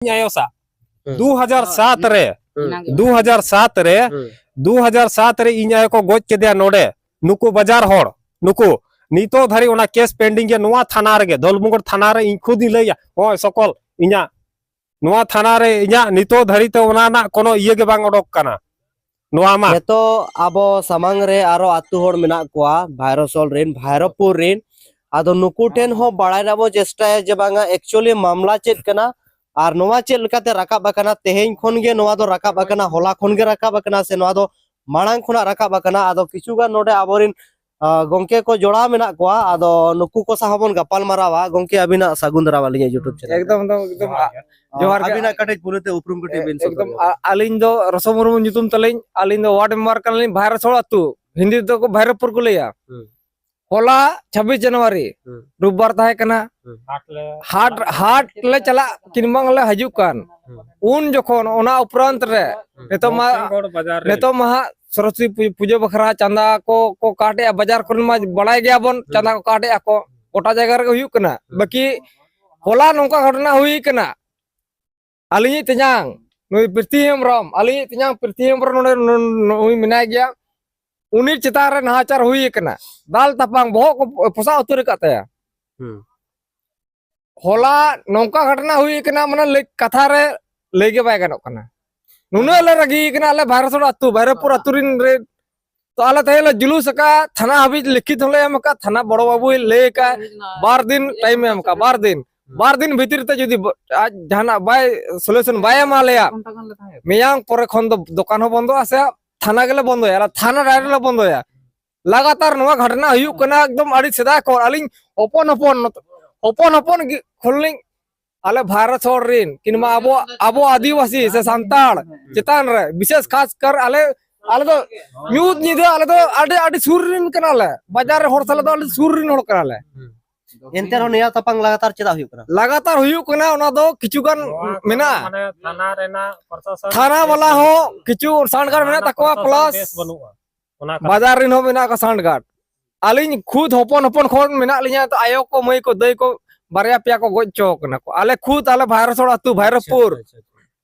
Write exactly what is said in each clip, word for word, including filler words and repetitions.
ᱤᱧ ᱟᱭᱳ ᱥᱟᱜ ᱦᱩᱸ᱾ ᱫᱩ ᱦᱟᱡᱟᱨ ᱥᱟᱛ ᱨᱮ, ᱦᱩᱸ᱾ ᱫᱩ ᱦᱟᱡᱟᱨ ᱥᱟᱛ ᱨᱮ, ᱦᱩᱸ᱾ ᱫᱩ ᱦᱟᱡᱟᱨ ᱥᱟᱛ ᱨᱮ ᱤᱧ ᱟᱭᱳ ᱠᱚ ᱜᱚᱡ ᱠᱮᱫᱮᱭᱟ ᱱᱚᱰᱮ᱾ ᱱᱩᱠᱩ ᱵᱟᱡᱟᱨ ᱦᱚᱲ, ᱱᱩᱠᱩ ᱱᱤᱛᱚᱜ ᱫᱷᱟᱹᱨᱤᱡ ᱚᱱᱟ case pending ᱜᱮ ᱱᱚᱣᱟ ᱛᱷᱟᱱᱟ ᱨᱮᱜᱮ, ᱫᱷᱚᱞᱵᱷᱩᱢᱜᱚᱲ ᱛᱷᱟᱱᱟ ᱨᱮ ᱤᱧ ᱠᱷᱩᱫ ᱤᱧ ᱞᱟᱹᱭᱟ, ᱱᱚᱜᱼᱚᱭ ᱥᱚᱠᱚᱞ ᱤᱧᱟᱹᱜ ᱱᱚᱣᱟ ᱛᱷᱟᱱᱟ ᱨᱮ ᱤᱧᱟᱹᱜ ᱱᱤᱛᱚᱜ ᱫᱷᱟᱹᱨᱤᱡ ᱛᱮ ᱚᱱᱟ ᱨᱮᱱᱟᱜ ᱠᱳᱱᱳ ᱤᱭᱟᱹ ᱜᱮ ᱵᱟᱝ ᱚᱰᱚᱠ ᱠᱟᱱᱟ᱾ ᱱᱚᱣᱟ ᱢᱟ ᱱᱤᱛᱚᱜ ᱟᱵᱚ ᱥᱟᱢᱟᱝ ᱨᱮ ᱟᱨᱚ ᱟᱛᱳ ᱦᱚᱲ ᱢᱮᱱᱟᱜ ᱠᱚᱣᱟ ᱵᱷᱟᱭᱨᱚᱥᱚᱞ ᱨᱮᱱ, ᱵᱷᱟᱭᱨᱚᱯᱩᱨ ᱨᱮᱱ᱾ ᱟᱫᱚ ᱱᱩᱠᱩ ᱴᱷᱮᱱ ᱦᱚᱸ ᱵᱟᱲᱟᱭ ᱨᱮᱱᱟᱜ ᱵᱚ ᱪᱮᱥᱴᱟᱭᱟ ᱡᱮ ᱵᱟᱝᱟ actually ᱢᱟᱢᱞᱟ ᱪᱮᱫ ᱠᱟᱱᱟ, ᱟᱨ ᱱᱚᱣᱟ ᱪᱮᱫ ᱞᱮᱠᱟᱛᱮ ᱨᱟᱠᱟᱵ ᱟᱠᱟᱱᱟ, ᱛᱮᱦᱮᱧ ᱠᱷᱚᱱ ᱜᱮ ᱱᱚᱣᱟ ᱫᱚ ᱨᱟᱠᱟᱵ ᱟᱠᱟᱱᱟ, ᱦᱚᱞᱟ ᱠᱷᱚᱱ ᱜᱮ ᱨᱟᱠᱟᱵ ᱟᱠᱟᱱᱟ, ᱥᱮ ᱱᱚᱣᱟ ᱫᱚ ᱢᱟᱲᱟᱝ ᱠᱷᱚᱱᱟᱜ ᱨᱟᱠᱟᱵ ᱟᱠᱟᱱᱟ? ᱟᱫᱚ ᱠᱤᱪᱷᱩ ᱜᱟᱱ ᱱᱚᱰᱮ ᱟᱵᱚᱨᱮᱱ, ᱟ, ᱜᱚᱝᱠᱮ ᱠᱚ ᱡᱚᱲᱟᱣ ᱢᱮᱱᱟᱜ ᱠᱚᱣᱟ, ᱟᱫᱚ ᱱᱩᱠᱩ ᱠᱚ ᱥᱟᱶ ᱦᱚᱸᱵᱚᱱ ᱜᱟᱯᱟᱞ ᱢᱟᱨᱟᱣᱟ᱾ ᱜᱚᱝᱠᱮ, ᱟᱹᱵᱤᱱᱟᱜ ᱥᱟᱹᱜᱩᱱ ᱫᱟᱨᱟᱢ ᱟᱹᱞᱤᱧᱟᱜ YouTube channel ᱨᱮ᱾ ᱮᱠᱫᱚᱢ, ᱮᱠᱫᱚᱢ, ᱮᱠᱫᱚᱢ᱾ ᱟ-, ᱡᱚᱦᱟᱨ ᱜᱮ᱾ ᱟᱹᱵᱤᱱᱟᱜ ᱠᱟᱹᱴᱤᱡ ᱯᱩᱨᱟᱹᱛᱮ ᱩᱯᱨᱩᱢ ᱠᱟᱹᱴᱤᱡ ᱵᱤᱱ ᱮᱠᱫᱚᱢ, ᱥᱚᱫᱚᱨ ᱧᱚᱜ᱾ ᱟ-, ᱟᱹᱞᱤᱧ ᱫᱚ ᱨᱚᱥᱚ ᱢᱩᱨᱢᱩ ᱧᱩᱛᱩᱢ ᱛᱟᱹᱞᱤᱧ, ᱟᱹᱞᱤᱧ ᱫᱚ ward member ᱠᱟᱱᱟᱞᱤᱧ ᱵᱷᱟᱭᱨᱚᱥᱚᱲ ᱟᱹᱛᱩ, ᱦᱤᱱᱫᱤ ᱛᱮᱫᱚ ᱠᱚ ᱵᱷᱟᱭᱨᱚᱯᱩᱨ ᱠᱚ ᱞᱟᱹᱭᱟ᱾ ᱦᱩᱸ᱾ ᱦᱚᱞᱟ ᱪᱷᱟᱵᱵᱤᱥ ᱡᱟᱱᱩᱣᱟᱨᱤ, ᱦᱩᱸ᱾ ᱨᱳᱵᱵᱟᱨ ᱛᱟᱦᱮᱸ ᱠᱟᱱᱟ᱾ ᱦᱩᱸ᱾ ᱦᱟᱴ ᱞᱮ ᱦᱟᱴ, ᱦᱟᱴ ᱞᱮ ᱪᱟᱞᱟᱜ ᱠᱤᱱᱵᱟ ᱞᱮ ᱦᱤᱡᱩᱜ ᱠᱟᱱ, ᱦᱩᱸ᱾ ᱩᱱ ᱡᱚᱠᱷᱚᱱ ᱚᱱᱟ ᱩᱯᱨᱟᱱᱛ ᱨᱮ ᱦᱩᱸ᱾ ᱱᱤᱛᱚᱜ ᱢᱟ, ᱱᱚᱨᱥᱤᱝᱜᱚᱲ ᱵᱟᱡᱟᱨ ᱨᱮ᱾ ᱱᱤᱛᱚᱜ ᱢᱟ ᱦᱟᱸᱜ ᱥᱚᱨᱚᱥᱚᱛᱤ ᱯᱩ-, ᱯᱩᱡᱟᱹ ᱵᱟᱠᱷᱨᱟ ᱪᱟᱸᱫᱟ ᱠᱚ, ᱠᱚ ᱠᱟᱴᱮᱜᱼᱟ, ᱵᱟᱡᱟᱨ ᱠᱚᱨᱮ ᱢᱟ ᱵᱟᱲᱟᱭ ᱜᱮᱭᱟᱵᱚᱱ, ᱦᱩᱸ᱾ ᱪᱟᱸᱫᱟ ᱠᱚ ᱠᱟᱴᱮᱜᱼᱟ ᱠᱚ, ᱜᱚᱴᱟ ᱡᱟᱭᱜᱟ ᱨᱮᱜᱮ ᱦᱩᱭᱩᱜ ᱠᱟᱱᱟ᱾ ᱦᱩᱸ᱾ ᱵᱟᱹᱠᱤ ᱦᱚᱞᱟ ᱱᱚᱝᱠᱟ ᱜᱷᱚᱴᱚᱱᱟ ᱦᱩᱭ ᱠᱟᱱᱟ, ᱟᱹᱞᱤᱧᱤᱡ ᱛᱮᱧᱟᱝ ᱱᱩᱭ ᱯᱨᱤᱛᱤ ᱦᱮᱢᱵᱨᱚᱢ, ᱟᱹᱞᱤᱧᱤᱡ ᱛᱮᱧᱟᱝ ᱯᱨᱤᱛᱤ ᱦᱮᱢᱵᱨᱚᱢ ᱱᱚᱰᱮ ᱱᱩ-, ᱱᱩ-, ᱱᱩᱭ ᱢᱮᱱᱟᱭ ᱜᱮᱭᱟ, ᱩᱱᱤ ᱪᱮᱛᱟᱱ ᱨᱮ ᱱᱟᱦᱟᱪᱟᱨ ᱦᱩᱭ ᱟᱠᱟᱱᱟ, ᱫᱟᱞ ᱛᱟᱯᱟᱢ, ᱵᱚᱦᱚᱜ ᱠᱚ ᱯᱚᱥᱟᱜ ᱩᱛᱟᱹᱨ ᱟᱠᱟᱫ ᱛᱟᱭᱟ᱾ ᱦᱩᱸ᱾ ᱦᱚᱞᱟ ᱱᱚᱝᱠᱟ ᱜᱷᱚᱴᱚᱱᱟ ᱦᱩᱭ ᱟᱠᱟᱱᱟ, ᱢᱟᱱᱮ ᱞᱟᱹᱭ, ᱠᱟᱛᱷᱟ ᱨᱮ ᱞᱟᱹᱭ ᱜᱮ ᱵᱟᱭ ᱜᱟᱱᱚᱜ ᱠᱟᱱᱟ᱾ ᱱᱩᱱᱟᱹᱜ ᱞᱮ ᱨᱟᱹᱜᱤ ᱟᱠᱟᱱᱟ ᱟᱞᱮ ᱵᱷᱟᱭᱨᱚᱥ ᱟᱹᱛᱩ, ᱵᱷᱟᱭᱨᱚᱯᱩᱨ ᱟᱹᱛᱩ ᱨᱮᱱ ᱨᱮ᱾ ᱛᱚ ᱟᱞᱮ ᱛᱮᱦᱮᱧ ᱞᱮ ᱡᱩᱞᱩᱥ ᱟᱠᱟᱫ, ᱛᱷᱟᱱᱟ ᱦᱟᱹᱵᱤᱡ ᱞᱤᱠᱷᱤᱛ ᱦᱚᱸᱞᱮ ᱮᱢ ᱟᱠᱟᱫ, ᱛᱷᱟᱱᱟ ᱵᱚᱲᱚ ᱵᱟᱹᱵᱩᱭ ᱞᱟᱹᱭ ᱟᱠᱟᱫ, ᱵᱟᱨ ᱫᱤᱱ time ᱮ ᱮᱢ ᱟᱠᱟᱫ, ᱵᱟᱨ ᱫᱤᱱ, ᱵᱟᱨ ᱫᱤᱱ ᱵᱷᱤᱛᱤᱨ ᱛᱮ ᱡᱩᱫᱤ ᱵᱚ-, ᱟᱡ ᱡᱟᱦᱟᱱᱟᱜ ᱵᱟᱭ solution ᱵᱟᱭ ᱮᱢᱟ ᱞᱮᱭᱟ, ᱢᱮᱭᱟᱝ ᱯᱚᱨᱮ ᱠᱷᱚᱱ ᱫᱚ ᱫᱚᱠᱟᱱ ᱦᱚᱸ ᱵᱚᱱᱫᱚᱜᱼᱟ ᱥᱮ ᱛᱷᱟᱱᱟ ᱜᱮᱞᱮ ᱵᱚᱱᱫᱚᱭᱟ, ᱟᱞᱮ ᱛᱷᱟᱱᱟ direct ᱞᱮ ᱵᱚᱱᱫᱚᱭᱟ᱾ ᱞᱟᱜᱟᱛᱟᱨ ᱱᱚᱣᱟ ᱜᱷᱚᱴᱚᱱᱟ ᱦᱩᱭᱩᱜ ᱠᱟᱱᱟ ᱮᱠᱫᱚᱢ ᱟᱹᱰᱤ ᱥᱮᱫᱟᱭ ᱠᱷᱚᱱ᱾ ᱟᱹᱞᱤᱧ ᱦᱚᱯᱚᱱ ᱦᱚᱯᱚᱱ, ᱦᱚᱯᱚᱱ ᱦᱚᱯᱚᱱ ᱜᱮ ᱠᱷᱚᱱ ᱞᱤᱧ, ᱟᱞᱮ ᱵᱷᱟᱨᱚᱛ ᱦᱚᱲ ᱨᱤᱱ ᱠᱤᱝᱵᱟ ᱟᱵᱚ, ᱟᱵᱚ ᱟᱹᱫᱤᱵᱟᱹᱥᱤ ᱥᱮ ᱥᱟᱱᱛᱟᱲ ᱪᱮᱛᱟᱱ ᱨᱮ ᱵᱤᱥᱮᱥ ᱠᱷᱟᱥ ᱠᱟᱨ ᱟᱞᱮ, ᱟᱞᱮ ᱫᱚ ᱧᱩᱛ ᱧᱤᱫᱟᱹ ᱟᱞᱮ ᱫᱚ ᱟᱹᱰᱤ, ᱟᱹᱰᱤ ᱥᱩᱨ ᱨᱤᱱ ᱠᱟᱱᱟᱞᱮ᱾ ᱵᱟᱡᱟᱨ ᱨᱮ ᱦᱚᱲ ᱥᱟᱞᱟᱜ ᱫᱚ ᱟᱹᱰᱤ ᱥᱩᱨ ᱨᱤᱱ ᱦᱚᱲ ᱠᱟᱱᱟᱞᱮ᱾ ᱮᱱᱛᱮ ᱨᱮᱦᱚᱸ ᱱᱮᱭᱟᱣ ᱛᱟᱯᱟᱝ ᱞᱟᱜᱟᱛᱟᱨ ᱪᱮᱫᱟᱜ ᱦᱩᱭᱩᱜ ᱠᱟᱱᱟ? ᱞᱟᱜᱟᱛᱟᱨ ᱦᱩᱭᱩᱜ ᱠᱟᱱᱟ, ᱚᱱᱟ ᱫᱚ ᱠᱤᱪᱷᱩ ᱜᱟᱱ ᱱᱚᱣᱟ ᱠᱚᱫᱚ ᱢᱮᱱᱟᱜᱼᱟ᱾ ᱢᱟᱱᱮ ᱛᱷᱟᱱᱟ ᱨᱮᱱᱟᱜ ᱯᱨᱚᱥᱟᱥᱚᱱ ᱛᱷᱟᱱᱟ ᱵᱮᱥ ᱵᱟᱞᱟ ᱵᱟᱹᱱᱩᱜᱼᱟ᱾ ᱦᱚᱸ ᱠᱤᱪᱷᱩ ᱥᱟᱱᱰᱜᱟᱨ ᱛᱷᱟᱱᱟ ᱢᱮᱱᱟᱜ ᱨᱮᱱᱟᱜ ᱛᱟᱠᱚᱣᱟ, ᱯᱨᱚᱥᱟᱥᱚᱱ plus ᱵᱮᱥ ᱵᱟᱹᱱᱩᱜᱼᱟ᱾ ᱚᱱᱟ ᱠᱷᱟᱹᱛᱤᱨ᱾ ᱵᱟᱡᱟᱨ ᱨᱮᱱ ᱦᱚᱸ ᱢᱮᱱᱟᱜ ᱠᱚᱣᱟ ᱥᱟᱱᱰᱜᱟᱨ᱾ ᱟᱹᱞᱤᱧ ᱠᱷᱩᱫ ᱦᱚᱯᱚᱱ ᱦᱚᱯᱚᱱ ᱠᱷᱚᱱ ᱢᱮᱱᱟᱜ ᱞᱤᱧᱟ, ᱛᱚ ᱟᱭᱳ ᱠᱚ, ᱢᱟᱹᱭ ᱠᱚ, ᱫᱟᱹᱭ ᱠᱚ, ᱵᱟᱨᱭᱟ ᱯᱮᱭᱟ ᱠᱚ ᱜᱚᱡ ᱦᱚᱪᱚ ᱠᱟᱱᱟ ᱠᱚ᱾ ᱟᱞᱮ ᱠᱷᱩᱫ, ᱟᱞᱮ ᱵᱷᱟᱭᱨᱚᱥ ᱦᱚᱲ ᱟᱹᱛᱩ, ᱵᱷᱟᱭᱨᱚᱯᱩᱨ, ᱟᱪᱪᱷᱟ, ᱟᱪᱪᱷᱟ, ᱟᱪᱪᱷᱟ᱾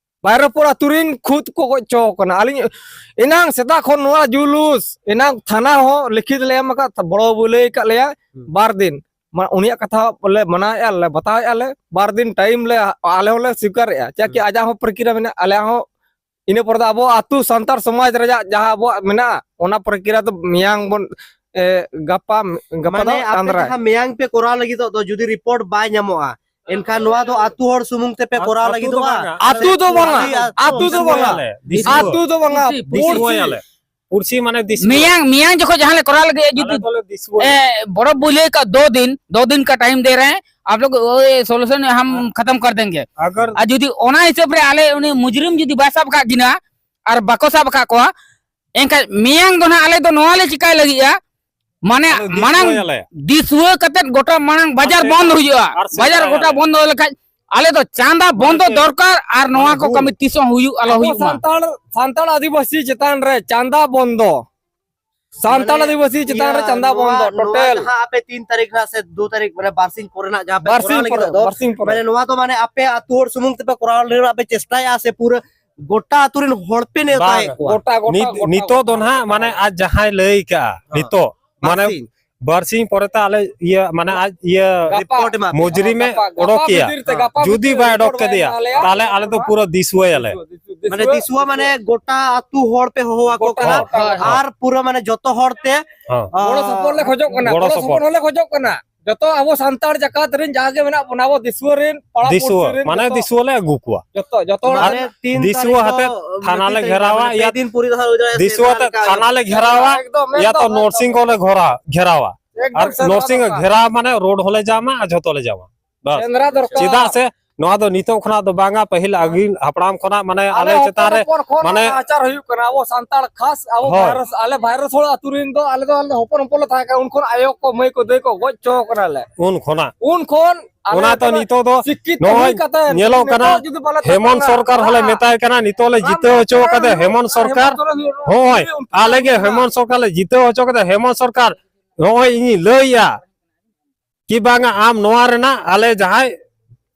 ᱵᱷᱟᱭᱨᱚᱯᱩᱨ ᱟᱹᱛᱩ ᱨᱤᱱ ᱠᱷᱩᱫ ᱠᱚ ᱜᱚᱡ ᱦᱚᱪᱚ ᱠᱟᱱᱟ᱾ ᱟᱹᱞᱤᱧ ᱮᱱᱟᱝ ᱥᱮᱛᱟᱜ ᱠᱷᱚᱱ ᱱᱚᱣᱟ ᱡᱩᱞᱩᱥ, ᱮᱱᱟᱝ ᱛᱷᱟᱱᱟ ᱦᱚᱸ ᱞᱤᱠᱷᱤᱛ ᱞᱮ ᱮᱢ ᱟᱠᱟᱫ, ᱵᱚᱲᱚ ᱵᱩᱞᱟᱹᱭ ᱟᱠᱟᱫ ᱞᱮᱭᱟ᱾ ᱦᱩᱸ᱾ ᱵᱟᱨ ᱫᱤᱱ ᱢᱟ-, ᱩᱱᱤᱭᱟᱜ ᱠᱟᱛᱷᱟ ᱞᱮ ᱢᱟᱱᱟᱣᱮᱫᱼᱟ, ᱞᱮ ᱵᱟᱛᱟᱣᱮᱫᱼᱟ ᱞᱮ, ᱵᱟᱨ ᱫᱤᱱ ᱴᱟᱭᱤᱢ ᱞᱮ, ᱟᱞᱮ ᱦᱚᱸᱞᱮ ᱥᱤᱠᱟᱨᱮᱫᱼᱟ, ᱪᱮᱫᱟᱜ ᱠᱤ ᱦᱩᱸ᱾ ᱟᱡᱟᱜ ᱦᱚᱸ ᱯᱨᱚᱠᱨᱤᱭᱟ ᱢᱮᱱᱟᱜᱼᱟ, ᱟᱞᱮᱭᱟᱜ ᱦᱚᱸ᱾ ᱤᱱᱟᱹ ᱯᱚᱨᱮ ᱫᱚ ᱟᱵᱚ ᱟᱹᱛᱩ ᱥᱟᱱᱛᱟᱲ ᱥᱚᱢᱟᱡᱽ ᱨᱮᱭᱟᱜ ᱡᱟᱦᱟᱸ ᱟᱵᱚᱣᱟᱜ ᱢᱮᱱᱟᱜᱼᱟ, ᱚᱱᱟ ᱯᱨᱚᱠᱨᱤᱭᱟ ᱫᱚ ᱢᱮᱭᱟᱝ ᱵᱚᱱ, ᱮ, ᱜᱟᱯᱟ, ᱜᱟᱯᱟ ᱫᱚ ᱢᱟᱱᱮ ᱟᱯᱮ ᱟᱸᱫᱽᱨᱟᱭ᱾ ᱡᱟᱦᱟᱸ ᱢᱮᱭᱟᱝ ᱯᱮ ᱠᱚᱨᱟᱣ ᱞᱟᱹᱜᱤᱫᱚᱜ ᱫᱚ, ᱡᱩᱫᱤ ᱨᱤᱯᱳᱨᱴ ᱵᱟᱭ ᱧᱟᱢᱚᱜᱼᱟ, ᱮᱱᱠᱷᱟᱱ ᱱᱚᱣᱟ ᱫᱚ ᱟᱹᱛᱩ ᱦᱚᱲ ᱥᱩᱢᱩᱝ ᱛᱮᱯᱮ ᱟ-, ᱠᱚᱨᱟᱣ ᱟᱹᱛᱩ ᱫᱚ ᱞᱟᱹᱜᱤᱫᱚᱜᱼᱟ? ᱵᱟᱝᱟ᱾ ᱟᱹᱛᱩ ᱫᱚ ᱵᱟᱝᱟ᱾ ᱟᱹᱛᱩ ᱫᱚ ᱵᱟᱝᱟ᱾ ᱫᱤᱥᱣᱟᱹᱭᱟᱞᱮ, ᱫᱤᱥᱣᱟᱹ᱾ ᱟᱹᱛᱩ ᱫᱚ ᱵᱟᱝᱟ᱾ ᱫᱤᱥᱣᱟᱹᱭᱟᱞᱮ᱾ ᱯᱩᱲᱥᱤ᱾ ᱯᱩᱲᱥᱤ ᱢᱟᱱᱮ ᱫᱤᱥᱣᱟᱹ᱾ ᱢᱮᱭᱟᱝ, ᱢᱮᱭᱟᱝ ᱡᱚᱠᱷᱚᱡ ᱡᱟᱦᱟᱸ ᱞᱮ ᱠᱚᱨᱟᱣ ᱞᱟᱹᱜᱤᱫ, ᱟᱞᱮ ᱡᱩᱫᱤ, ᱫᱚᱞᱮ ᱫᱤᱥᱣᱟᱹᱭᱟ᱾ ᱮ, ᱵᱚᱲᱚ ᱵᱩᱞᱟᱹᱭ ᱠᱟ ᱫᱚ ᱫᱤᱱ, ᱫᱚ ᱫᱤᱱ ᱠᱟ ᱴᱟᱭᱤᱢ ᱫᱮ ᱨᱮ ᱦᱮᱸ, ᱟᱯ ᱞᱳᱜ ᱳᱭ ᱥᱚᱞᱩᱥᱚᱱ ᱦᱟᱢ ᱟᱨ ᱠᱷᱟᱛᱟᱢ ᱠᱟᱨ ᱫᱮᱝᱜᱮ᱾ ᱟᱜᱟᱨ ᱟᱨ ᱡᱩᱫᱤ ᱚᱱᱟ ᱦᱤᱥᱟᱹᱵ ᱨᱮ ᱟᱞᱮ ᱩᱱᱤ ᱢᱩᱡᱽᱨᱤᱢ ᱡᱩᱫᱤ ᱵᱟᱭ ᱥᱟᱵ ᱟᱠᱟᱫ ᱠᱤᱱᱟ ᱟᱨ ᱵᱟᱠᱚ ᱥᱟᱵ ᱟᱠᱟᱫ ᱠᱚᱣᱟ, ᱮᱱᱠᱷᱟᱱ ᱢᱮᱭᱟᱝ ᱫᱚ ᱱᱟᱦᱟᱜ ᱟᱞᱮ ᱫᱚ ᱱᱚᱣᱟ ᱞᱮ ᱪᱤᱠᱟᱭ ᱞᱟᱹᱜᱤᱫᱼᱟ, ᱢᱟᱱᱮ ᱟᱞᱮ ᱢᱟᱲᱟᱝ ᱫᱤᱥᱣᱟᱹᱭᱟᱞᱮ᱾ ᱫᱤᱥᱣᱟᱹ ᱠᱟᱛᱮᱫ ᱜᱚᱴᱟ ᱢᱟᱲᱟᱝ ᱵᱟᱡᱟᱨ ᱟᱯᱮ ᱵᱚᱱᱫ ᱦᱩᱭᱩᱜᱼᱟ᱾ ᱟᱨ ᱵᱟᱡᱟᱨ ᱥᱮᱸᱫᱽᱨᱟᱭᱟᱞᱮ᱾ ᱜᱚᱴᱟ ᱵᱚᱱᱫ ᱞᱮᱠᱷᱟᱡ ᱟᱞᱮ ᱫᱚ ᱪᱟᱸᱫᱟ ᱢᱟᱱᱮ ᱵᱚᱱᱫᱚ ᱪᱮᱫ? ᱫᱚᱨᱠᱟᱨ, ᱟᱨ ᱱᱚᱣᱟ ᱢᱟᱱᱮ ᱠᱚ ᱦᱩᱞ᱾ ᱠᱟᱹᱢᱤ ᱛᱤᱥ ᱦᱚᱸ ᱦᱩᱭᱩᱜ ᱟᱞᱚ ᱟᱵᱚ ᱦᱩᱭᱩᱜ ᱢᱟ᱾ ᱥᱟᱱᱛᱟᱲ, ᱥᱟᱱᱛᱟᱲ ᱟᱹᱫᱤᱵᱟᱹᱥᱤ ᱪᱮᱛᱟᱱ ᱨᱮ ᱪᱟᱸᱫᱟ ᱵᱚᱱᱫᱚ, ᱥᱟᱱᱛᱟᱲ ᱢᱟᱱᱮ ᱟᱹᱫᱤᱵᱟᱹᱥᱤ ᱪᱮᱛᱟᱱ ᱨᱮ ᱤᱭᱟᱹ, ᱪᱟᱸᱫᱟ ᱱᱚᱣᱟ, ᱵᱚᱱᱫᱚ, ᱱᱚᱣᱟ ᱴᱳᱴᱮᱞ᱾ ᱡᱟᱦᱟᱸ ᱟᱯᱮ ᱛᱤᱱ ᱛᱟᱹᱨᱤᱠᱷ ᱨᱮᱱᱟᱜ ᱥᱮ ᱫᱩ ᱛᱟᱹᱨᱤᱠᱷ, ᱢᱟᱱᱮ ᱵᱟᱨᱥᱤᱧ ᱯᱚᱨᱮ ᱱᱟᱜ ᱡᱟᱦᱟᱸ ᱯᱮ ᱵᱟᱨᱥᱤᱧ ᱠᱚᱨᱟᱣ ᱯᱚᱨᱮ, ᱞᱟᱹᱜᱤᱫᱚᱜ ᱫᱚ, ᱵᱟᱨᱥᱤᱧ ᱯᱚᱨᱮ᱾ ᱢᱟᱱᱮ ᱱᱚᱣᱟ ᱫᱚ ᱢᱟᱱᱮ ᱟᱯᱮ ᱟᱹᱛᱩ ᱦᱚᱲ ᱥᱩᱢᱩᱝ ᱛᱮᱯᱮ ᱠᱚᱨᱟᱣ ᱞᱟᱹᱜᱤᱫ ᱯᱮ ᱪᱮᱥᱴᱟᱭᱮᱫᱼᱟ ᱥᱮ ᱯᱩᱨᱟᱹ ᱜᱚᱴᱟ ᱟᱹᱛᱩ ᱨᱮᱱ ᱦᱚᱲ ᱯᱮ ᱱᱮᱣᱛᱟᱭᱮᱫ ᱵᱟᱝ, ᱠᱚᱣᱟ? ᱜᱚᱴᱟ, ᱜᱚᱴᱟ, ᱱᱤᱛ-, ᱜᱚᱴᱟ, ᱱᱤᱛᱚᱜ ᱫᱚ ᱜᱚᱴᱟ, ᱱᱟᱦᱟᱜ ᱜᱚᱴᱟ᱾ ᱢᱟᱱᱮ ᱟᱡ ᱡᱟᱦᱟᱸᱭ ᱞᱟᱹᱭ ᱠᱟᱜᱼᱟ, ᱦᱮᱸ᱾ ᱱᱤᱛᱚᱜ ᱢᱟᱱᱮ ᱵᱟᱨᱥᱤᱧ᱾ ᱵᱟᱨᱥᱤᱧ ᱯᱚᱨᱮ ᱛᱮ ᱟᱞᱮ ᱤᱭᱟᱹ, ᱢᱟᱱᱮ ᱟᱡ ᱤᱭᱟᱹ ᱜᱟᱯᱟ᱾ ᱨᱤᱯᱳᱨᱴ ᱮᱢᱟ ᱯᱮ᱾ ᱢᱩᱡᱽᱨᱤᱢᱮ ᱜᱟᱯᱟ, ᱜᱟᱯᱟ ᱚᱰᱚᱠᱮᱭᱟ᱾ ᱵᱷᱤᱛᱤᱨ ᱛᱮ, ᱜᱟᱯᱟ ᱡᱩᱫᱤ ᱵᱷᱤᱛᱤᱨ ᱵᱟᱭ ᱨᱤᱯᱳᱨᱴ ᱚᱰᱚᱠ ᱵᱟᱭ ᱠᱮᱫᱮᱭᱟ, ᱮᱢᱟ ᱞᱮᱭᱟ᱾ ᱛᱟᱦᱞᱮ ᱟᱞᱮ ᱫᱚ ᱯᱩᱨᱟᱹ ᱫᱤᱥᱩᱣᱟᱹᱭᱟᱞᱮ᱾ ᱫᱤᱥᱩᱣᱟᱹ, ᱫᱤᱥᱩᱣᱟᱹ᱾ ᱢᱟᱱᱮ ᱫᱤᱥᱩᱣᱟᱹ᱾ ᱫᱤᱥᱩᱣᱟ ᱢᱟᱱᱮ ᱜᱚᱴᱟ ᱟᱹᱛᱩ ᱦᱚᱲ ᱯᱮ ᱦᱚᱦᱚ ᱟᱠᱚ ᱜᱚᱴᱟ, ᱠᱟᱱᱟ᱾ ᱦᱳᱭ, ᱦᱳᱭ᱾ ᱟᱨ ᱯᱩᱨᱟᱹ ᱢᱟᱱᱮ ᱡᱚᱛᱚ ᱦᱚᱲ ᱛᱮ, ᱦᱚᱸ᱾ ᱟ, ᱜᱚᱲᱚ ᱥᱚᱯᱚᱦᱚᱫ ᱞᱮ ᱠᱷᱚᱡᱚᱜ ᱠᱟᱱᱟ, ᱜᱚᱲᱚ ᱜᱚᱲᱚ ᱥᱚᱯᱚᱦᱚᱫ᱾ ᱥᱚᱯᱚᱦᱚᱫ ᱦᱚᱸᱞᱮ ᱠᱷᱚᱡᱚᱜ ᱠᱟᱱᱟ᱾ ᱡᱚᱛᱚ ᱟᱵᱚ ᱥᱟᱱᱛᱟᱲ ᱡᱟᱠᱟᱛ ᱨᱮᱱ ᱡᱟᱦᱟᱸ ᱜᱮ ᱢᱮᱱᱟᱜ ᱵᱚᱱᱟ, ᱟᱵᱚ ᱫᱤᱥᱩᱣᱟᱹ ᱨᱮᱱ, ᱯᱟᱲᱟ ᱫᱤᱥᱩᱣᱟᱹ, ᱯᱩᱲᱥᱤ ᱨᱮᱱ ᱢᱟᱱᱮ ᱡᱚᱛᱚ, ᱫᱤᱥᱩᱣᱟᱹ ᱞᱮ ᱟᱹᱜᱩ ᱠᱚᱣᱟ᱾ ᱡᱚᱛᱚ, ᱡᱚᱛᱚ ᱦᱚᱲ ᱢᱟᱱᱮ ᱟᱨ ᱛᱤᱱ ᱫᱤᱥᱩᱣᱟᱹ ᱛᱟᱹᱨᱤᱠᱷ ᱦᱟᱛᱮ ᱫᱚ ᱛᱷᱟᱱᱟ ᱞᱮ ᱢᱤᱫᱴᱤᱡ ᱜᱷᱮᱨᱟᱣᱟ, ᱢᱟᱱᱮ ᱯᱮ ᱭᱟ ᱫᱤᱱ ᱯᱩᱨᱤ ᱫᱚ ᱦᱟᱸᱜ ᱦᱩᱭ ᱫᱟᱲᱮᱭᱟᱜᱼᱟ, ᱫᱤᱥᱩᱣᱟᱹ ᱥᱮᱸᱫᱽᱨᱟ ᱦᱟᱛᱮ ᱞᱮᱠᱟ ᱛᱷᱟᱱᱟ ᱞᱮ ᱜᱷᱮᱨᱟᱣᱟ, ᱮᱠᱫᱚᱢ, ᱭᱟ ᱛᱚ ᱮᱠᱫᱚᱢ, ᱱᱚᱨᱥᱤᱝ ᱮᱠᱫᱚᱢ᱾ ᱦᱳᱢ ᱞᱮ ᱜᱷᱮᱨᱟᱣᱟ᱾ ᱮᱠᱫᱚᱢ ᱟᱨ ᱥᱮᱸᱫᱽᱨᱟ ᱱᱚᱨᱥᱤᱝ ᱫᱚᱨᱠᱟᱨ᱾ ᱜᱷᱮᱨᱟᱣ ᱢᱟᱱᱮ ᱨᱳᱰ ᱦᱚᱸᱞᱮ ᱡᱟᱢᱟ ᱟᱨ ᱡᱷᱚᱛᱚ ᱞᱮ ᱡᱟᱢᱟ᱾ ᱵᱟᱥ᱾ ᱥᱮᱸᱫᱽᱨᱟ ᱫᱚᱨᱠᱟᱨ᱾ ᱪᱮᱫᱟᱜ ᱥᱮ ᱱᱚᱣᱟ ᱫᱚ ᱱᱤᱛᱚᱜ ᱠᱷᱚᱱᱟᱜ ᱫᱚ ᱵᱟᱝᱟ, ᱯᱟᱹᱦᱤᱞ ᱟᱹᱜᱤᱞ ᱦᱟᱯᱲᱟᱢ ᱠᱷᱚᱱᱟᱜ ᱢᱟᱱᱮ ᱟᱞᱮ ᱟᱞᱮ ᱦᱚᱯᱚᱱ ᱪᱮᱛᱟᱱ ᱨᱮ ᱦᱚᱯᱚᱱ ᱠᱷᱚᱱ ᱢᱟᱱᱮ ᱱᱟᱦᱟᱪᱟᱨ ᱦᱩᱭᱩᱜ ᱠᱟᱱᱟ᱾ ᱟᱵᱚ ᱥᱟᱱᱛᱟᱲ ᱠᱷᱟᱥ, ᱟᱵᱚ ᱦᱳᱭ᱾ ᱵᱷᱟᱭᱨᱟᱥ, ᱟᱞᱮ ᱵᱷᱟᱭᱨᱟᱥ ᱦᱚᱲ ᱟᱹᱛᱩ ᱨᱮᱱ ᱫᱚ ᱟᱞᱮ ᱫᱚ, ᱟᱞᱮ ᱫᱚ ᱦᱚᱯᱚᱱ ᱦᱚᱯᱚᱱ ᱞᱮ ᱛᱟᱦᱮᱸ ᱠᱟᱱᱟ, ᱩᱱ ᱠᱷᱚᱱ ᱟᱭᱳ ᱠᱚ, ᱢᱟᱹᱭ ᱠᱚ, ᱫᱟᱹᱭ ᱠᱚ ᱜᱚᱡ ᱦᱚᱪᱚ ᱠᱟᱱᱟᱞᱮ᱾ ᱩᱱ ᱠᱷᱚᱱᱟᱜ᱾ ᱩᱱ ᱠᱷᱚᱱ ᱟᱞᱮ ᱚᱱᱟ ᱛᱚ ᱛᱚᱵᱮ ᱱᱤᱛᱚᱜ ᱫᱚ ᱥᱤᱠᱠᱷᱤᱛ ᱱᱚᱜᱼᱚᱭ ᱦᱩᱭ ᱠᱟᱛᱮ ᱧᱮᱞᱚᱜ ᱡᱩᱫᱤ ᱠᱟᱱᱟ, ᱱᱤᱛᱚᱜ ᱡᱩᱫᱤ ᱵᱟᱞᱮ ᱛᱟᱦᱮᱸ ᱦᱮᱢᱚᱱᱛ ᱠᱟᱱᱟ, ᱥᱚᱨᱠᱟᱨ ᱦᱚᱸᱞᱮ ᱞᱟᱦᱟᱜᱼᱟ᱾ ᱢᱮᱛᱟᱭ ᱠᱟᱱᱟ, ᱱᱤᱛᱚᱜ ᱞᱮ ᱨᱟᱢ ᱡᱤᱛᱟᱹᱣ ᱦᱚᱪᱚ ᱥᱚᱨᱠᱟᱨ ᱠᱟᱫᱮ ᱦᱩᱭᱩᱜ, ᱦᱮᱢᱚᱱᱛ ᱥᱚᱨᱠᱟᱨ᱾ ᱦᱮᱢᱚᱱᱛ ᱥᱚᱨᱮᱱ ᱦᱩᱭᱩᱜ, ᱦᱚᱸᱜᱼᱚᱭ, ᱩᱱᱤ ᱩᱱᱠᱩ ᱟᱞᱮ ᱜᱮ ᱩᱱᱠᱩ ᱦᱮᱢᱚᱱᱛ ᱥᱚᱨᱠᱟᱨ ᱞᱮ ᱡᱤᱛᱟᱹᱣ ᱦᱚᱪᱚ ᱠᱟᱫᱮ, ᱦᱮᱢᱚᱱᱛ ᱥᱚᱨᱠᱟᱨ ᱱᱚᱜᱼᱚᱭ ᱤᱧᱤᱧ ᱞᱟᱹᱭᱟ, ᱠᱤ ᱵᱟᱝᱟ, ᱟᱢ ᱱᱚᱣᱟ ᱨᱮᱱᱟᱜ ᱟᱞᱮ ᱡᱟᱦᱟᱸᱭ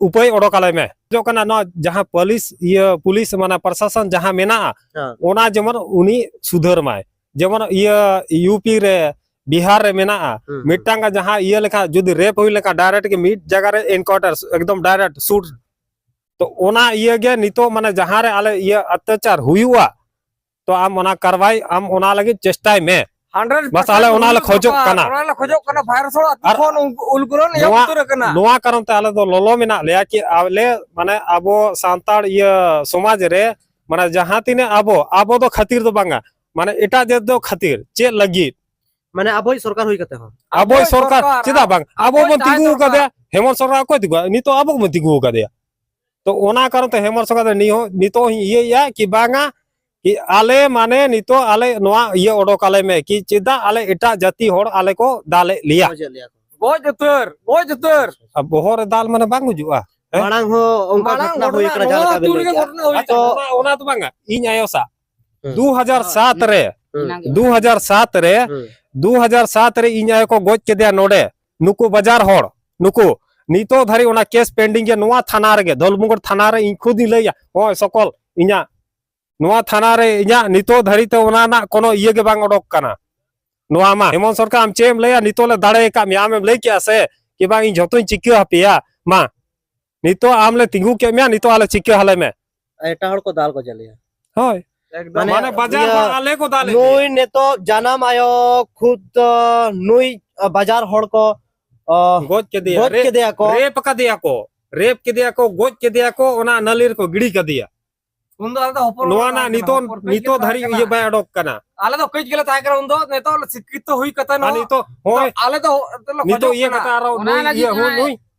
ᱩᱯᱟᱹᱭ ᱚᱰᱚᱠ ᱟᱞᱮ ᱢᱮ᱾ ᱠᱷᱚᱡᱚᱜ ᱠᱟᱱᱟ ᱱᱚᱣᱟ ᱡᱟᱦᱟᱸ ᱯᱩᱞᱤᱥ, ᱤᱭᱟᱹ, ᱯᱩᱞᱤᱥ ᱢᱟᱱᱮ ᱯᱨᱚᱥᱟᱥᱚᱱ ᱡᱟᱦᱟᱸ ᱢᱮᱱᱟᱜᱼᱟ, ᱦᱮᱸ᱾ ᱚᱱᱟ ᱡᱮᱢᱚᱱ ᱩᱱᱤ ᱥᱩᱫᱷᱟᱹᱨ ᱢᱟᱭ᱾ ᱡᱮᱢᱚᱱ ᱤᱭᱟᱹ ᱤᱭᱩ ᱯᱤ ᱨᱮ, ᱵᱤᱦᱟᱨ ᱨᱮ ᱢᱮᱱᱟᱜᱼᱟ, ᱦᱩᱸ, ᱦᱩᱸ᱾ ᱢᱤᱫᱴᱟᱝ ᱜᱟᱱ ᱡᱟᱦᱟᱸ ᱤᱭᱟᱹ ᱞᱮᱠᱷᱟᱱ, ᱡᱩᱫᱤ ᱨᱮᱯ ᱦᱩᱭ ᱞᱮᱱᱠᱷᱟᱱ ᱰᱟᱭᱨᱮᱠᱴ ᱜᱮ ᱢᱤᱫ ᱡᱟᱭᱜᱟ ᱨᱮ ᱮᱱᱠᱟᱣᱩᱱᱴᱟᱨ, ᱮᱠᱫᱚᱢ ᱰᱟᱭᱨᱮᱠᱴ ᱥᱩᱴ᱾ ᱛᱚ ᱚᱱᱟ ᱤᱭᱟᱹ ᱜᱮ ᱱᱤᱛᱚᱜ ᱢᱟᱱᱮ ᱡᱟᱦᱟᱸ ᱨᱮ ᱟᱞᱮ ᱤᱭᱟᱹ ᱚᱛᱛᱟᱪᱟᱨ ᱦᱩᱭᱩᱜᱼᱟ, ᱛᱚ ᱟᱢ ᱚᱱᱟ ᱠᱟᱨᱣᱟᱭ, ᱟᱢ ᱚᱱᱟ ᱞᱟᱹᱜᱤᱫ ᱪᱮᱥᱴᱟᱭ ᱢᱮ᱾ ᱦᱟᱱᱰᱨᱮᱰ ᱯᱟᱨᱥᱮᱱᱴ ᱵᱟᱥ ᱟᱞᱮ ᱚᱱᱟ ᱞᱮ ᱦᱩᱭᱩᱜ ᱠᱷᱚᱡᱚᱜ ᱫᱚᱨᱠᱟᱨ, ᱠᱟᱱᱟ᱾ ᱚᱱᱟ ᱞᱮ ᱠᱷᱚᱡᱚᱜ ᱠᱟᱱᱟ, ᱵᱷᱟᱭᱨᱟᱥ ᱦᱚᱲ ᱟᱹᱛᱩ ᱟᱨ ᱠᱷᱚᱱ ᱩᱱᱠᱩ ᱩᱞᱜᱩᱨᱚᱱ ᱮᱦᱚᱵ ᱱᱚᱣᱟ, ᱩᱛᱟᱹᱨ ᱟᱠᱟᱱᱟ᱾ ᱱᱚᱣᱟ ᱠᱟᱨᱚᱱ ᱛᱮ ᱟᱞᱮ ᱫᱚ ᱞᱚᱞᱚ ᱢᱮᱱᱟᱜ ᱞᱮᱭᱟ ᱠᱤ ᱟᱞᱮ ᱢᱟᱱᱮ ᱟᱵᱚ ᱥᱟᱱᱛᱟᱲ ᱤᱭᱟᱹ ᱥᱚᱢᱟᱡᱽ ᱨᱮ ᱢᱟᱱᱮ ᱡᱟᱦᱟᱸ ᱛᱤᱱᱟᱹᱜ ᱟᱵᱚ, ᱟᱵᱚ ᱫᱚ ᱠᱷᱟᱹᱛᱤᱨ ᱫᱚ ᱵᱟᱝᱟ, ᱢᱟᱱᱮ ᱮᱴᱟᱜ ᱡᱟᱹᱛ ᱫᱚ ᱠᱷᱟᱹᱛᱤᱨ ᱪᱮᱫ ᱞᱟᱹᱜᱤᱫ? ᱢᱟᱱᱮ ᱟᱵᱚᱭᱤᱡ ᱥᱚᱨᱠᱟᱨ ᱦᱩᱭ ᱠᱟᱛᱮ ᱦᱚᱸ᱾ ᱟᱵᱚᱭᱤᱡ ᱟᱵᱚᱭᱤᱡ ᱥᱚᱨᱠᱟᱨ, ᱥᱚᱨᱠᱟᱨ, ᱪᱮᱫᱟᱜ ᱵᱟᱝ? ᱟᱵᱚ ᱟᱵᱚᱭᱤᱡ ᱵᱚᱱ ᱡᱟᱦᱟᱸᱭ ᱛᱤᱸᱜᱩ ᱥᱚᱨᱠᱟᱨ᱾ ᱟᱠᱟᱫᱮᱭᱟ, ᱦᱮᱢᱚᱱᱛ ᱥᱚᱨᱠᱟᱨ ᱚᱠᱚᱭ ᱛᱤᱸᱜᱩ, ᱱᱤᱛᱚᱜ ᱟᱵᱚ ᱜᱮᱵᱚᱱ ᱛᱤᱸᱜᱩ ᱟᱠᱟᱫᱮᱭᱟ᱾ ᱛᱚ ᱚᱱᱟ ᱠᱟᱨᱚᱱ ᱛᱮ ᱦᱮᱢᱚᱱᱛ ᱥᱚᱨᱠᱟᱨ ᱫᱚ ᱱᱤᱭᱟᱹ ᱦᱚᱸ, ᱱᱤᱛᱚᱜ ᱦᱚᱸᱧ ᱤᱭᱟᱹᱭᱮᱫᱼᱟ ᱠᱤ ᱵᱟᱝᱟ, ᱠᱤ ᱟᱞᱮ ᱢᱟᱱᱮ ᱱᱤᱛᱚᱜ ᱟᱞᱮ ᱱᱚᱣᱟ ᱤᱭᱟᱹ ᱚᱰᱚᱠ ᱟᱞᱮ ᱢᱮ ᱠᱤ ᱪᱮᱫᱟᱜ ᱟᱞᱮ ᱮᱴᱟᱜ ᱡᱟᱹᱛᱤ ᱦᱚᱲ ᱟᱞᱮ ᱠᱚ ᱫᱟᱞᱮᱫ ᱞᱮᱭᱟ? ᱜᱚᱡᱮᱫ ᱞᱮᱭᱟ ᱠᱚ᱾ ᱜᱚᱡ ᱩᱛᱟᱹᱨ, ᱜᱚᱡ ᱩᱛᱟᱹᱨ᱾ ᱟᱨ ᱵᱚᱦᱚᱜ ᱨᱮ ᱫᱟᱞ ᱢᱟᱱᱮ ᱵᱟᱝ ᱜᱩᱡᱩᱜᱼᱟ? ᱦᱮᱸ? ᱢᱟᱲᱟᱝ ᱦᱚᱸ ᱚᱱᱠᱟ ᱢᱟᱲᱟᱝ ᱜᱷᱚᱴᱚᱱᱟ ᱦᱩᱭ ᱜᱷᱚᱴᱚᱱᱟ ᱠᱟᱱᱟ, ᱡᱟᱦᱟᱸ ᱱᱚᱣᱟ ᱞᱮᱠᱟ ᱵᱤᱱ ᱟᱹᱛᱩ ᱞᱟᱹᱭ ᱨᱮᱜᱮ ᱠᱮᱜᱼᱟ᱾ ᱜᱷᱚᱴᱚᱱᱟ ᱦᱩᱭ ᱟᱪᱪᱷᱟ, ᱠᱟᱱᱟ᱾ ᱚᱱᱟ, ᱚᱱᱟ ᱫᱚ ᱵᱟᱝᱟ, ᱤᱧ ᱟᱭᱳ ᱥᱟᱜ᱾ ᱦᱩᱸ᱾ ᱫᱩ ᱦᱟᱡᱟᱨ ᱥᱟᱛ ᱨᱮ, ᱦᱩᱸ᱾ ᱫᱩ ᱦᱟᱡᱟᱨ ᱥᱟᱛ ᱨᱮ, ᱦᱩᱸ᱾ ᱫᱩ ᱦᱟᱡᱟᱨ ᱥᱟᱛ ᱨᱮ ᱤᱧ ᱟᱭᱳ ᱠᱚ ᱜᱚᱡ ᱠᱮᱫᱮᱭᱟ ᱱᱚᱰᱮ, ᱱᱩᱠᱩ ᱵᱟᱡᱟᱨ ᱦᱚᱲ, ᱱᱩᱠᱩ᱾ ᱱᱤᱛᱚᱜ ᱫᱷᱟᱹᱨᱤᱡ ᱚᱱᱟ ᱠᱮᱥ ᱯᱮᱱᱰᱤᱝ ᱜᱮ ᱱᱚᱣᱟ ᱛᱷᱟᱱᱟ ᱨᱮᱜᱮ, ᱫᱷᱚᱞᱵᱷᱩᱢᱜᱚᱲ ᱛᱷᱟᱱᱟ ᱨᱮ ᱤᱧ ᱠᱷᱩᱫ ᱤᱧ ᱞᱟᱹᱭᱟ, ᱱᱚᱜᱼᱚᱭ ᱥᱚᱠᱚᱞ ᱤᱧᱟᱹᱜ ᱱᱚᱣᱟ ᱛᱷᱟᱱᱟ ᱨᱮ ᱤᱧᱟᱹᱜ ᱱᱤᱛᱚᱜ ᱫᱷᱟᱹᱨᱤᱡ ᱛᱮ ᱚᱱᱟ ᱨᱮᱱᱟᱜ ᱠᱳᱱᱳ ᱤᱭᱟᱹ ᱜᱮ ᱵᱟᱝ ᱚᱰᱚᱠ ᱠᱟᱱᱟ᱾ ᱱᱚᱣᱟ ᱢᱟ ᱦᱮᱢᱚᱱᱛ ᱥᱚᱨᱠᱟᱨ ᱟᱢ ᱪᱮᱫ ᱮᱢ ᱞᱟᱹᱭᱟ, ᱱᱤᱛᱚᱜ ᱞᱮ ᱫᱟᱲᱮ ᱟᱠᱟᱫ ᱢᱮᱭᱟ, ᱟᱢᱮᱢ ᱞᱟᱹᱭ ᱠᱮᱜᱼᱟ ᱥᱮ ᱠᱤ ᱵᱟᱝ ᱤᱧ ᱡᱷᱚᱛᱚᱧ ᱪᱤᱠᱟᱹ ᱟᱯᱮᱭᱟ? ᱢᱟ ᱱᱤᱛᱚᱜ ᱟᱢ ᱞᱮ ᱛᱤᱸᱜᱩ ᱠᱮᱫ ᱢᱮᱭᱟ, ᱱᱤᱛᱚᱜ ᱟᱞᱮ ᱪᱤᱠᱟᱹ ᱟᱞᱮ ᱢᱮ᱾ ᱮᱴᱟᱜ ᱦᱚᱲ ᱠᱚ ᱫᱟᱞ ᱠᱚ ᱪᱟᱞᱮᱭᱟ᱾ ᱦᱳᱭ᱾ ᱮᱠᱫᱚᱢ᱾ ᱢᱟᱱᱮ ᱢᱟᱱᱮ ᱵᱟᱡᱟᱨ ᱤᱭᱟᱹ, ᱦᱚᱲ ᱟᱞᱮ ᱠᱚ ᱫᱟᱞᱮᱫ ᱱᱩᱭ ᱞᱮᱭᱟ᱾ ᱱᱤᱛᱚᱜ ᱡᱟᱱᱟᱢ ᱟᱭᱳ ᱠᱷᱩᱫ, ᱱᱩᱭ, ᱵᱟᱡᱟᱨ ᱦᱚᱲ ᱠᱚ, ᱚ, ᱜᱚᱡ ᱠᱮᱫᱮᱭᱟ, ᱜᱚᱡ ᱨᱮᱯ, ᱠᱮᱫᱮᱭᱟ ᱠᱚ᱾ ᱨᱮᱯ ᱟᱠᱟᱫᱮᱭᱟ ᱠᱚ, ᱨᱮᱯ ᱠᱮᱫᱮᱭᱟ ᱠᱚ, ᱜᱚᱡ ᱠᱮᱫᱮᱭᱟ ᱠᱚ, ᱚᱱᱟ ᱱᱟᱹᱞᱤ ᱨᱮᱠᱚ ᱜᱤᱰᱤ ᱠᱟᱫᱮᱭᱟ᱾ ᱩᱱ ᱫᱚ ᱟᱞᱮ ᱫᱚ ᱦᱚᱯᱚᱱ ᱱᱚᱣᱟ ᱦᱚᱲ ᱨᱮᱱᱟᱜ ᱛᱟᱦᱮᱸ ᱠᱟᱱᱟ, ᱱᱤᱛᱚᱜ, ᱦᱚᱯᱚᱱ ᱠᱟᱹᱡ ᱜᱮᱞᱮ ᱱᱤᱛᱚᱜ ᱛᱟᱦᱮᱸ ᱫᱷᱟᱹᱨᱤᱡ ᱠᱟᱱᱟ᱾ ᱤᱭᱟᱹ ᱵᱟᱭ ᱚᱰᱚᱠ ᱠᱟᱱᱟ᱾ ᱟᱞᱮ ᱫᱚ ᱠᱟᱹᱡ ᱜᱮᱞᱮ ᱛᱟᱦᱮᱸ ᱠᱟᱱᱟ ᱩᱱ ᱫᱚ, ᱱᱤᱛᱚᱜ ᱞᱮ ᱟᱨ ᱥᱤᱠᱠᱷᱤᱛᱚ ᱦᱩᱭ ᱠᱟᱛᱮ ᱱᱚᱜᱼᱚᱭ ᱱᱤᱛᱚᱜ, ᱟᱞᱮ ᱫᱚ ᱞᱮ ᱱᱤᱛᱚᱜ ᱠᱷᱚᱡᱚᱜ ᱤᱭᱟᱹ ᱠᱟᱱᱟ᱾ ᱠᱟᱛᱮ ᱟᱨᱚ ᱚᱱᱟ ᱱᱩᱭ ᱞᱟᱹᱜᱤᱫ ᱤᱭᱟᱹ ᱦᱚᱸ ᱚᱱᱟ ᱱᱩᱭ,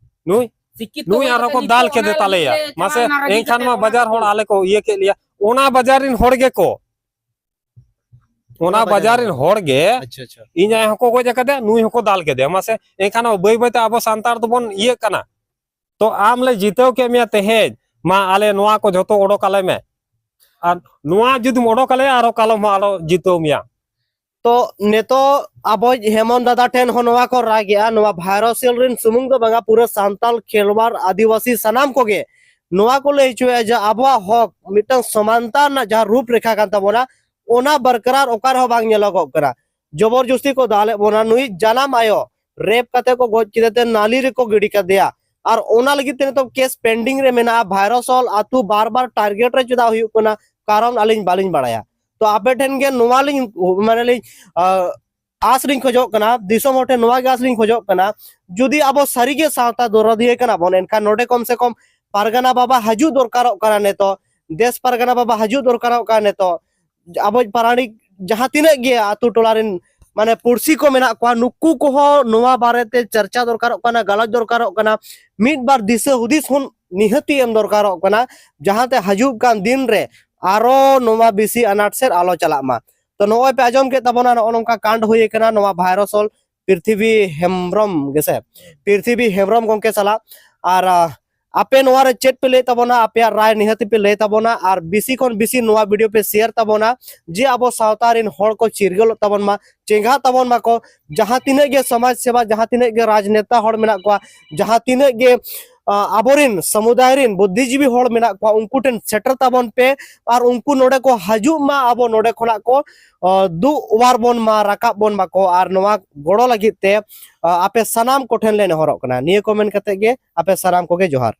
ᱱᱩᱭ, ᱥᱤᱠᱠᱷᱤᱛᱚ ᱱᱩᱭ ᱦᱩᱭ ᱟᱨᱦᱚᱸ ᱠᱟᱛᱮ ᱠᱚ ᱱᱤᱛᱚᱜ ᱫᱟᱞ ᱚᱱᱟ ᱠᱮᱫᱮ ᱞᱟᱹᱜᱤᱫ ᱛᱟᱞᱮᱭᱟ᱾ ᱞᱮ ᱢᱟᱥᱮ ᱪᱟᱞᱟᱣ ᱮᱱᱟ ᱨᱟᱹᱡᱤ ᱮᱱᱠᱷᱟᱱ ᱠᱟᱛᱮ ᱢᱟ ᱚᱱᱟ ᱵᱟᱡᱟᱨ ᱠᱚ᱾ ᱦᱚᱲ ᱟᱞᱮ ᱠᱚ ᱤᱭᱟᱹ ᱠᱮᱫ ᱞᱮᱭᱟ᱾ ᱚᱱᱟ ᱵᱟᱡᱟᱨ ᱨᱤᱱ ᱦᱚᱲ ᱜᱮᱠᱚ, ᱚᱱᱟ ᱚᱱᱟ ᱵᱟᱡᱟᱨ ᱵᱟᱡᱟᱨ ᱨᱤᱱ ᱦᱚᱲ᱾ ᱦᱚᱲ ᱜᱮ ᱟᱪᱪᱷᱟ, ᱟᱪᱪᱷᱟ᱾ ᱤᱧ ᱟᱭᱳ ᱦᱚᱸᱠᱚ ᱜᱚᱡ ᱟᱠᱟᱫᱮᱭᱟ, ᱱᱩᱭ ᱦᱚᱸᱠᱚ ᱫᱟᱞ ᱠᱮᱫᱮᱭᱟ᱾ ᱢᱟᱥᱮ ᱮᱱᱠᱷᱟᱱ ᱵᱟᱹᱭ ᱵᱟᱹᱭ ᱛᱮ ᱟᱵᱚ ᱥᱟᱱᱛᱟᱲ ᱫᱚᱵᱚᱱ ᱤᱭᱟᱹᱜ ᱠᱟᱱᱟ᱾ ᱛᱚ ᱟᱢ ᱞᱮ ᱡᱤᱛᱟᱹᱣ ᱠᱮᱫ ᱢᱮᱭᱟ ᱛᱮᱦᱮᱧ, ᱢᱟ ᱟᱞᱮ ᱱᱚᱣᱟ ᱠᱚ ᱡᱷᱚᱛᱚ ᱚᱰᱚᱠ ᱟᱞᱮ ᱢᱮ᱾ ᱟᱨ ᱱᱚᱣᱟ ᱡᱩᱫᱤᱢ ᱚᱰᱚᱠ ᱟᱞᱮᱭᱟ, ᱟᱨᱚ ᱠᱟᱞᱚᱢ ᱦᱚᱸ ᱟᱨᱚ ᱡᱤᱛᱟᱹᱣ ᱢᱮᱭᱟ᱾ ᱛᱚ ᱱᱤᱛᱚᱜ ᱟᱵᱚ ᱦᱮᱢᱚᱱ ᱫᱟᱫᱟ ᱴᱷᱮᱱ ᱦᱚᱸ ᱱᱚᱣᱟ ᱠᱚ ᱨᱟᱜᱮᱜᱼᱟ, ᱱᱚᱣᱟ ᱵᱷᱟᱭᱨᱟᱥ ᱥᱮᱞ ᱨᱮᱱ ᱥᱩᱢᱩᱝ ᱫᱚ ᱵᱟᱝᱟ, ᱯᱩᱨᱟᱹ ᱥᱟᱱᱛᱟᱞ ᱠᱷᱮᱨᱣᱟᱲ ᱟᱹᱫᱤᱵᱟᱹᱥᱤ ᱥᱟᱱᱟᱢ ᱠᱚᱜᱮ ᱱᱚᱣᱟ ᱠᱚ ᱞᱟᱹᱭ ᱦᱚᱪᱚᱭᱟ ᱡᱮ ᱟᱵᱚᱣᱟᱜ ᱦᱚᱠ ᱢᱤᱫᱴᱟᱝ ᱥᱚᱢᱟᱱᱛᱟ ᱨᱮᱱᱟᱜ ᱡᱟᱦᱟᱸ ᱨᱩᱯ ᱨᱮᱠᱷᱟ ᱠᱟᱱ ᱛᱟᱵᱚᱱᱟ, ᱚᱱᱟ ᱵᱚᱨᱠᱟᱨᱟᱨ ᱚᱠᱟ ᱨᱮᱦᱚᱸ ᱵᱟᱝ ᱧᱮᱞᱚᱜᱚᱜ ᱠᱟᱱᱟ᱾ ᱡᱚᱵᱚᱨ ᱡᱚᱥᱛᱤ ᱠᱚ ᱫᱟᱞᱮᱫ ᱵᱚᱱᱟ, ᱱᱩᱭᱤᱡ ᱡᱟᱱᱟᱢ ᱟᱭᱳ ᱨᱮᱯ ᱠᱟᱛᱮ ᱠᱚ ᱜᱚᱡ ᱠᱮᱫᱮ ᱛᱮ ᱱᱟᱹᱞᱤ ᱨᱮᱠᱚ ᱜᱤᱰᱤ ᱠᱟᱫᱮᱭᱟ, ᱟᱨ ᱚᱱᱟ ᱞᱟᱹᱜᱤᱫ ᱛᱮ ᱱᱤᱛᱚᱜ ᱠᱮᱥ ᱯᱮᱱᱰᱤᱝ ᱨᱮ ᱢᱮᱱᱟᱜᱼᱟ᱾ ᱵᱷᱟᱭᱨᱟᱥ ᱥᱮᱞ ᱟᱹᱛᱩ ᱵᱟᱨ ᱵᱟᱨ ᱴᱟᱨᱜᱮᱴ ᱨᱮ ᱪᱮᱫᱟᱜ ᱦᱩᱭᱩᱜ ᱠᱟᱱᱟ, ᱠᱟᱨᱚᱱ ᱟᱹᱞᱤᱧ ᱵᱟᱹᱞᱤᱧ ᱵᱟᱲᱟᱭᱟ᱾ ᱛᱚ ᱟᱯᱮ ᱴᱷᱮᱱ ᱜᱮ ᱱᱚᱣᱟ ᱞᱤᱧ ᱢᱟᱱᱮ ᱞᱤᱧ ᱟᱸ, ᱟᱸᱥ ᱞᱤᱧ ᱠᱷᱚᱡᱚᱜ ᱠᱟᱱᱟ, ᱫᱤᱥᱚᱢ ᱦᱚᱲ ᱴᱷᱮᱱ ᱱᱚᱣᱟ ᱜᱮ ᱟᱸᱥ ᱞᱤᱧ ᱠᱷᱚᱡᱚᱜ ᱠᱟᱱᱟ, ᱡᱩᱫᱤ ᱟᱵᱚ ᱥᱟᱹᱨᱤᱜᱮ ᱥᱟᱶᱛᱟ ᱫᱚᱨᱚᱫᱤᱭᱟᱹ ᱠᱟᱱᱟ ᱵᱚᱱ, ᱮᱱᱠᱷᱟᱱ ᱱᱚᱰᱮ ᱠᱚᱢ ᱥᱮ ᱠᱚᱢ ᱯᱟᱨᱜᱟᱱᱟ ᱵᱟᱵᱟ ᱦᱤᱡᱩᱜ ᱫᱚᱨᱠᱟᱨᱚᱜ ᱠᱟᱱᱟ ᱱᱤᱛᱚᱜ, ᱫᱮᱥ ᱯᱟᱨᱜᱟᱱᱟ ᱵᱟᱵᱟ ᱦᱤᱡᱩᱜ ᱫᱚᱨᱠᱟᱨᱚᱜ ᱠᱟᱱᱟ ᱱᱤᱛᱚᱜ, ᱟᱵᱚ ᱯᱟᱨᱟᱱᱤᱠ ᱡᱟᱦᱟᱸ ᱛᱤᱱᱟᱹᱜ ᱜᱮ ᱟᱛᱳ ᱴᱚᱞᱟ ᱨᱮᱱ ᱢᱟᱱᱮ ᱯᱩᱲᱥᱤ ᱠᱚ ᱢᱮᱱᱟᱜ ᱠᱚᱣᱟ, ᱱᱩᱠᱩ ᱠᱚᱦᱚᱸ ᱱᱚᱣᱟ ᱵᱟᱨᱮᱛᱮ ᱪᱟᱨᱪᱟ ᱫᱚᱨᱠᱟᱨᱚᱜ ᱠᱟᱱᱟ, ᱜᱟᱞᱚᱪ ᱫᱚᱨᱠᱟᱨᱚᱜ ᱠᱟᱱᱟ, ᱢᱤᱫ ᱵᱟᱨ ᱫᱤᱥᱟᱹ ᱦᱩᱫᱤᱥ ᱦᱚᱸ ᱱᱤᱦᱟᱹᱛᱤ ᱮᱢ ᱫᱚᱨᱠᱟᱨᱚᱜ ᱠᱟᱱᱟ, ᱡᱟᱦᱟᱸᱛᱮ ᱦᱤᱡᱩᱜ ᱠᱟᱱ ᱫᱤᱱ ᱨᱮ ᱟᱨᱚ ᱱᱚᱣᱟ ᱵᱮᱥᱤ ᱟᱱᱟᱴ ᱥᱮᱫ ᱟᱞᱚ ᱪᱟᱞᱟᱜ ᱢᱟ᱾ ᱛᱚ ᱱᱚᱜᱼᱚᱭ ᱯᱮ ᱟᱸᱡᱚᱢ ᱠᱮᱫ ᱛᱟᱵᱚᱱᱟ, ᱱᱚᱜᱼᱚ ᱱᱚᱝᱠᱟ ᱠᱟᱱᱰ ᱦᱩᱭ ᱟᱠᱟᱱᱟ ᱱᱚᱣᱟ ᱵᱷᱟᱭᱨᱟᱥ ᱥᱮᱞ ᱯᱨᱤᱛᱷᱤᱵᱤ ᱦᱮᱢᱵᱨᱚᱢ ᱜᱮᱥᱮ, ᱯᱨᱤᱛᱷᱤᱵᱤ ᱦᱮᱢᱵᱨᱚᱢ ᱜᱚᱢᱠᱮ ᱥᱟᱞᱟᱜ᱾ ᱟᱨ ᱟᱸ, ᱟᱯᱮ ᱱᱚᱣᱟ ᱨᱮ ᱪᱮᱫ ᱯᱮ ᱞᱟᱹᱭ ᱛᱟᱵᱚᱱᱟ? ᱟᱯᱮᱭᱟᱜ ᱨᱟᱭ ᱱᱤᱦᱟᱹᱛ ᱯᱮ ᱞᱟᱹᱭ ᱛᱟᱵᱚᱱᱟ, ᱟᱨ ᱵᱮᱥᱤ ᱠᱷᱚᱱ ᱵᱮᱥᱤ ᱱᱚᱣᱟ ᱵᱷᱤᱰᱤᱭᱳ ᱯᱮ ᱥᱮᱭᱟᱨ ᱛᱟᱵᱚᱱᱟ, ᱡᱮ ᱟᱵᱚ ᱥᱟᱶᱛᱟ ᱨᱮᱱ ᱦᱚᱲ ᱠᱚ ᱪᱤᱨᱜᱟᱹᱞᱚᱜ ᱛᱟᱵᱚᱱ ᱢᱟ, ᱪᱮᱸᱜᱷᱟᱜ ᱛᱟᱵᱚᱱ ᱢᱟᱠᱚ, ᱡᱟᱦᱟᱸ ᱛᱤᱱᱟᱹᱜ ᱜᱮ ᱥᱚᱢᱟᱡᱽ ᱥᱮᱵᱟ, ᱡᱟᱦᱟᱸ ᱛᱤᱱᱟᱹᱜ ᱜᱮ ᱨᱟᱡᱽᱱᱮᱛᱟ ᱦᱚᱲ ᱢᱮᱱᱟᱜ ᱠᱚᱣᱟ, ᱡᱟᱦᱟᱸ ᱛᱤᱱᱟᱹᱜ ᱜᱮ ᱟᱸ, ᱟᱵᱚᱨᱮᱱ ᱥᱚᱢᱩᱫᱟᱭ ᱨᱮᱱ ᱵᱩᱫᱽᱫᱷᱤᱡᱤᱵᱤ ᱦᱚᱲ ᱢᱮᱱᱟᱜ ᱠᱚᱣᱟ, ᱩᱱᱠᱩ ᱴᱷᱮᱱ ᱥᱮᱴᱮᱨ ᱛᱟᱵᱚᱱ ᱯᱮ, ᱟᱨ ᱩᱱᱠᱩ ᱱᱚᱰᱮ ᱠᱚ ᱦᱤᱡᱩᱜ ᱢᱟ, ᱟᱵᱚ ᱱᱚᱰᱮ ᱠᱷᱚᱱᱟᱜ ᱠᱚ ᱟᱸ, ᱫᱩᱜ ᱚᱣᱟᱨ ᱵᱚᱱ ᱢᱟ, ᱨᱟᱠᱟᱵ ᱵᱚᱱ ᱢᱟᱠᱚ, ᱟᱨ ᱱᱚᱣᱟ ᱜᱚᱲᱚ ᱞᱟᱹᱜᱤᱫ ᱛᱮ ᱟᱸ, ᱟᱯᱮ ᱥᱟᱱᱟᱢ ᱠᱚᱴᱷᱮᱱ ᱞᱮ ᱱᱮᱦᱚᱨᱚᱜ ᱠᱟᱱᱟ᱾ ᱱᱤᱭᱟᱹ ᱠᱚ ᱢᱮᱱ ᱠᱟᱛᱮ ᱜᱮ ᱟᱯᱮ ᱥᱟᱱᱟᱢ ᱠᱚᱜᱮ ᱡᱚᱦᱟᱨ᱾